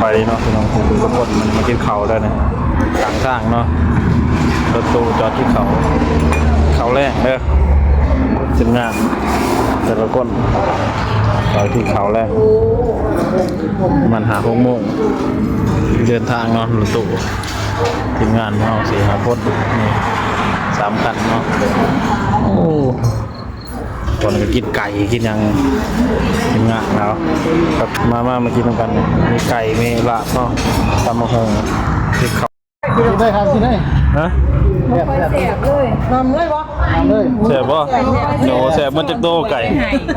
ໄປເນາະພີ່ນ້ອງທຸກຄົນ ມາກິນເຂົ້າໄດ້ນະ ກາງທາງເນາະ ລົດຕູ້ຈອດກິນເຂົ້າ ເຂົ້າແລງເດີ ທີມງານແຕ່ລະຄົນ ໄປກິນເຂົ້າແລງ ປະມານຫ້າຫົກໂມງ ເດີນທາງເນາະ ລົດຕູ້ ທີມງານເຮົາສີ່ຫ້າຄົນ ນີ້ ສາມຄັນເນາະ ໂອ້ ກ່ອນກໍກິນໄກ່ກິນຫຍັງ ກິນງາເນາະ ມາ ມາ ມາກິນນຳກັນ ມີໄກ່ມີລາບເນາະ ຕຳບັກຫຸ່ງ ກິນເຂົ້າ ກິນໄດ້ຄັບ ກິນໄດ້ ຮະ ບໍ່ຄ່ອຍແຊບເລີຍ ນຳເລີຍບໍ່ ນຳເລີຍ ແຊບບໍ່ ໂອ້ ແຊບ ມັນຈັກໂຕໄກ່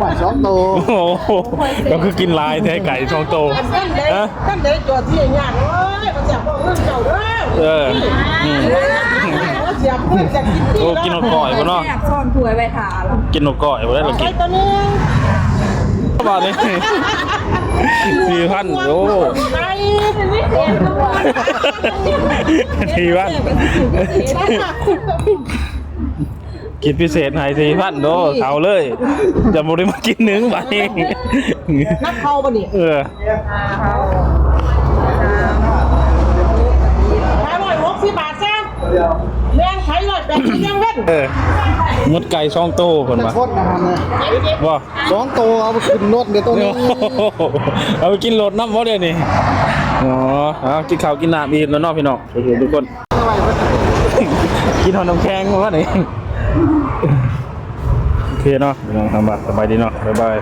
ວ່າສອງໂຕ ໂອ້ໂຫ ກໍຄືກິນຫຼາຍແທ້ໄກ່ສອງໂຕ ອັນນັ້ນເດ້ ຮະ ນັ້ນເດ້ ຈອດທີ່ຍາກ ໂອ້ຍ ມັນແຊບບໍ່ຄືເຈົ້າເດີ ເອີ ອືມ ໂອ້ ກິນຮອດກ້ອຍພຸ້ນເນາະ ແຊບຊ້ອນຖ້ວຍໄວ້ຖ້າລະ ກິນຮອດກ້ອຍບໍ່ໄດ້ລະກິນ ໄປຕົວໜຶ່ງ ບາດນີ້ ສີ່ພັນ ໂອ້ ໄປ ສີ່ພັນ ກິນພິເສດໃຫ້ສີ່ພັນ ໂອ້ ເອົາເລີຍ ຈະບໍ່ໄດ້ມາກິນໜຶ່ງບາດນີ້ ນັບເຂົ້າບໍ່ນີ້ ເອີ ຫ້າຮ້ອຍຫົກສິບບາດຊະ ແມ່ນໄຂຮ້ອຍແປດສິບຍັງເວັ້ນ ເອີ ໝົດໄກ່ສອງໂຕເພິ່ນວ່າ ຄົນນະ ບໍ່ ສອງໂຕເອົາໄປຂຶ້ນລົດເດ ໂຕນີ້ ເອົາໄປກິນລົດນຳບໍ່ດຽວນີ້ ອໍ ເອົາກິນເຂົ້າກິນນ້ຳອີ່ມແລ້ວເນາະພີ່ນ້ອງ ທຸກຄົນ ກິນຮອດນ້ຳແຂງບໍ່ນີ້ ໂອເຄເນາະ ພີ່ນ້ອງ ທາງບ້ານສະບາຍດີເນາະ ບາຍບາຍ.